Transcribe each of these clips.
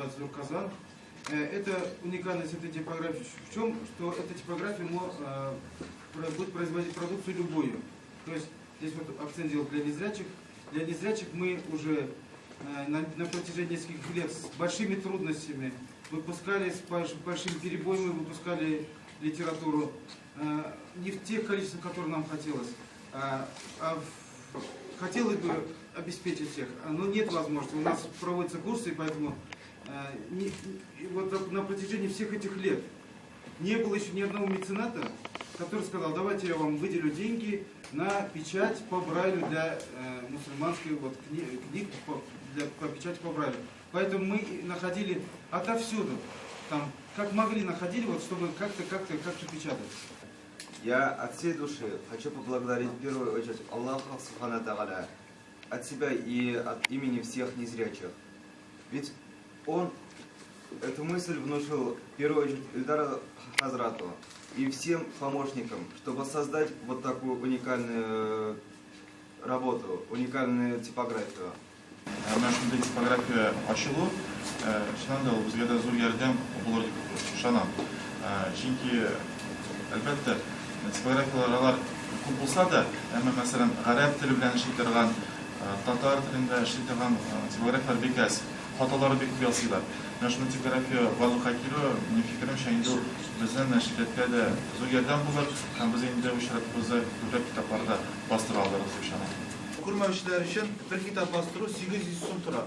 Татзур Казан. Это уникальность этой типографии в чем? Что эта типография будет производить продукцию любую. То есть здесь вот акцент делал для незрячих. Для незрячих мы уже на протяжении нескольких лет с большими трудностями выпускали, с большими перебоями выпускали литературу. Не в тех количествах, которые нам хотелось, а хотелось бы обеспечить всех, но нет возможности. У нас проводятся курсы, и поэтому вот на протяжении всех этих лет не было еще ни одного мецената, который сказал: давайте я вам выделю деньги на печать по Брайлю для мусульманской вот книг по печати по Брайлю. Поэтому мы находили отовсюду, там, как могли, находили, вот, чтобы как-то, как-то, как-то печатать. Я от всей души хочу поблагодарить в первую очередь Аллаха Субхана Тааля, от себя и от имени всех незрячих. Ведь он эту мысль внушил в первую очередь Ильдару Хазрату и всем помощникам, чтобы создать вот такую уникальную работу, уникальную типографию. Менә шундый типография ачылу, чыннан да, ул безгә дә зур ярдәм булыр дип ышанам. Чөнки, әлбәттә, типографияләр алар күп булса да, әмма, мәсәлән, гарәп теле белән эшли торган, татар телендә эшли торган типографияләр бик әз. Хаталары бик күп ясыйлар. Менә шундый типография барлыкка килү, минем фикеремчә, инде ул безнең нәшриятка да зур ярдәм булыр һәм без инде үз чиратыбызда күбрәк китаплар да бастыра алырбыз дип ышанам. Күрмәүчеләр өчен бер китап бастыру 800 сум тора.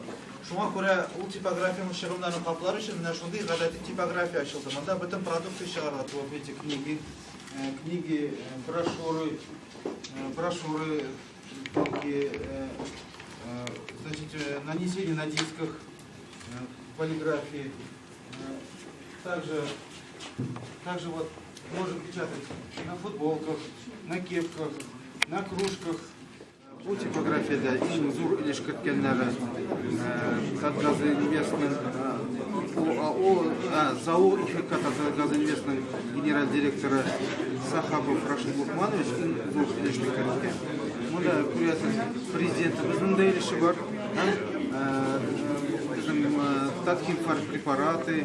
Шуңа күрә ул типографиянең чыгымнарын каплар өчен менә шундый гадәти типография ачылды. Монда бөтен продукция чыгарыла. Вот эти книги, книги, брошюры, брошюры, тонкие, значит, нанесение на дисках, полиграфии. Также вот можем печатать на футболках, на кепках, на кружках. Бу типографиядә иң зур өлеш керткәннәре Татгазинвестның ОАО, ЗАО ИФК Татгазинвестның генераль директоры Сахабов Рашид Лукманович иң зур өлешне керткән. Монда күрәсез, президентыбызның да өлеше бар. Һәм безнең Татхимфармпрепараты,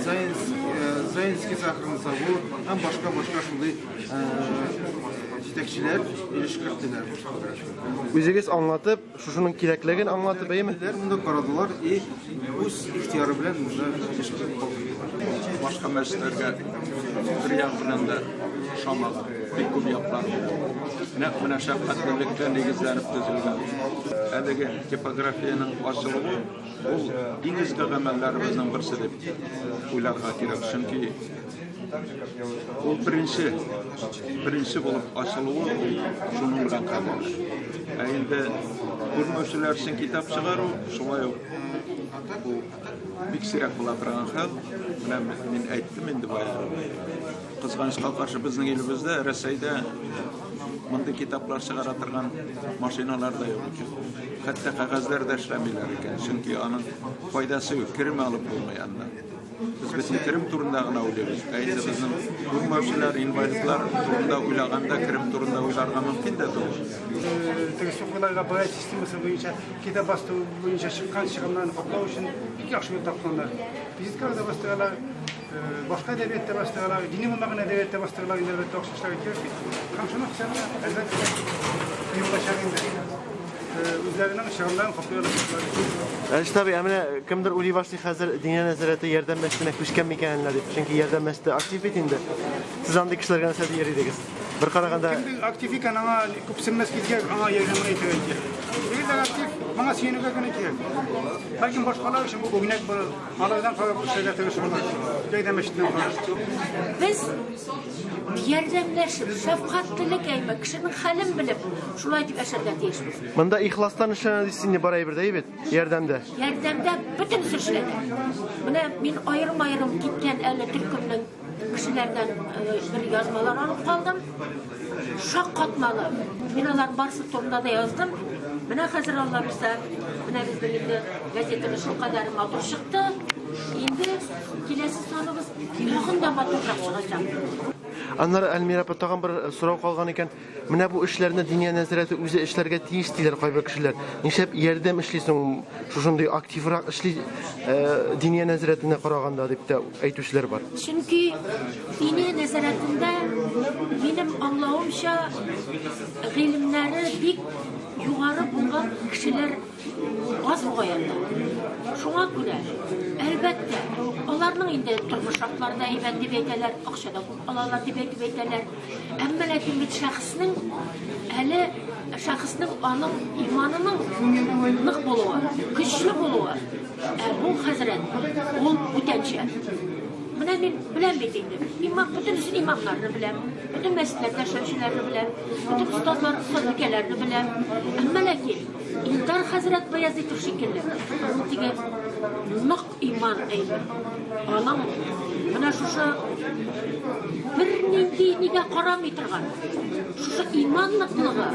Заинский сахарный завод һәм башка-башка шундый җитәкчеләр өлеш керттеләр. Үзегез аңлатып, шушының кирәклеген аңлатып, әйеме? Монда карадылар и үз ихтыяры белән монда эш калдырдылар. Башка мәчетләргә бер як белән дә ошамаган бик күп яклар. Нәкъ менә шәфкатьлелеккә нигезләнеп төзелгән. Әлеге типографиянең ачылуы ул иң изге гамәлләребезнең берсе дип уйларга кирәк. Чөнки ул беренче булып ачылуы ул шуның белән кадерле. Ә инде күрмәүчеләр өчен китап чыгару шулай ук бу бик сирәк була торган хәл. Менә мин әйттем инде бая. Кызганычка каршы, безнең илебездә, Рәсәйдә мондый китаплар чыгара торган машиналар да юк икән. Хәтта кәгазьләр дә эшләмиләр икән. Чөнки аның файдасы юк, керем алып булмый аннан. Без бит керем турында гына уйлыйбыз. Ә инде безнең күрмәүчеләр, инвалидлар турында уйлаганда керем турында уйларга мөмкин дә түгел. Теге сукырларга Брайль системасы буенча китап бастыру буенча чыккан чыгымнарны каплау өчен бик яхшы юл тапканнар. Визиткалар да бастыралар, башка әдәбият тә бастыралар, дини булмаган әдәбият тә бастыралар, инде әлбәттә акча эшләргә кирәк бит. Һәм шуның хисабына, әлбәттә, кыен булачак инде. Үзләренең чыгымнарын каплый алачаклар. Әлиш абый, ә менә кемдер уйлый башлый хәзер Диния нәзарәте Ярдәм мәчетенә күчкән микән әллә дип. Чөнки Ярдәм мәчете актив бит инде. Сез андый кешеләргә нәрсә дияр идегез? Бер караганда Кемдер актив икән, аңа күпсенмәскә кирәк, аңа ярдәм итәргә кирәк. Егетләр актив, моңа сөенергә генә кирәк. Бәлкем башкалар өчен бу үрнәк булыр. Алардан карап эшләргә тырышырлар. Ярдәм мәчетеннән карап. Без ярдәмләшеп, шәфкатьлелек әйме, кешенең хәлен белеп, шулай дип яшәргә тиешбез. Монда ихластан эшләнә дисез инде бар әйбер дә, бит? Ярдәмдә. Ярдәмдә бөтенесе эшләнә. Менә мин аерым-аерым киткән әле төркемнең кешеләрдән бер язмалар алып калдым. Шаккатмалы. Мин алар барысы турында да яздым. Менә хәзер Алла бирсә, менә безнең инде газетабыз шулкадәр матур чыкты. Инде киләсе саныбыз тагын да матуррак чыгачак. Аннары Әлмира апа тагын бер сорау калган икән. Менә бу эшләрне Диния нәзарәте үзе эшләргә тиеш диләр кайбер кешеләр. Нишләп ярдәм эшли соң, шушындый активрак эшли э, Диния нәзарәтенә караганда дип тә әйтүчеләр бар. Чөнки Диния нәзарәтендә минем аңлавымча гыйлемнәре бик югары булган кешеләр аз бугай анда. Шуңа күрә, әлбәттә, аларның инде тормыш шартлары да әйбәт дип әйтәләр, акча да күп алалар дип әйтеп әйтәләр. Әмма ләкин бит шәхеснең әле шәхеснең аның иманының нык булуы, көчле булуы, ә бу хәзрәт ул бүтәнчә. Менә мин беләм бит инде. Имам, бөтенесен имамнарны беләм, бөтен мәчетләрдә эшләүчеләрне беләм, бөтен остазлар, остазбикәләрне беләм. Әмма ләкин Илдар хәзрәт Баязитов шикелле, ул теге нык иман әйбер. Аның менә шушы бернинди нигә карамый торган, шушы иман ныклыгы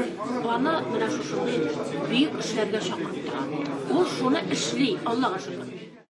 аны менә шушындый бөек эшләргә чакырып тора. Ул шуны эшли, Аллага шөкер.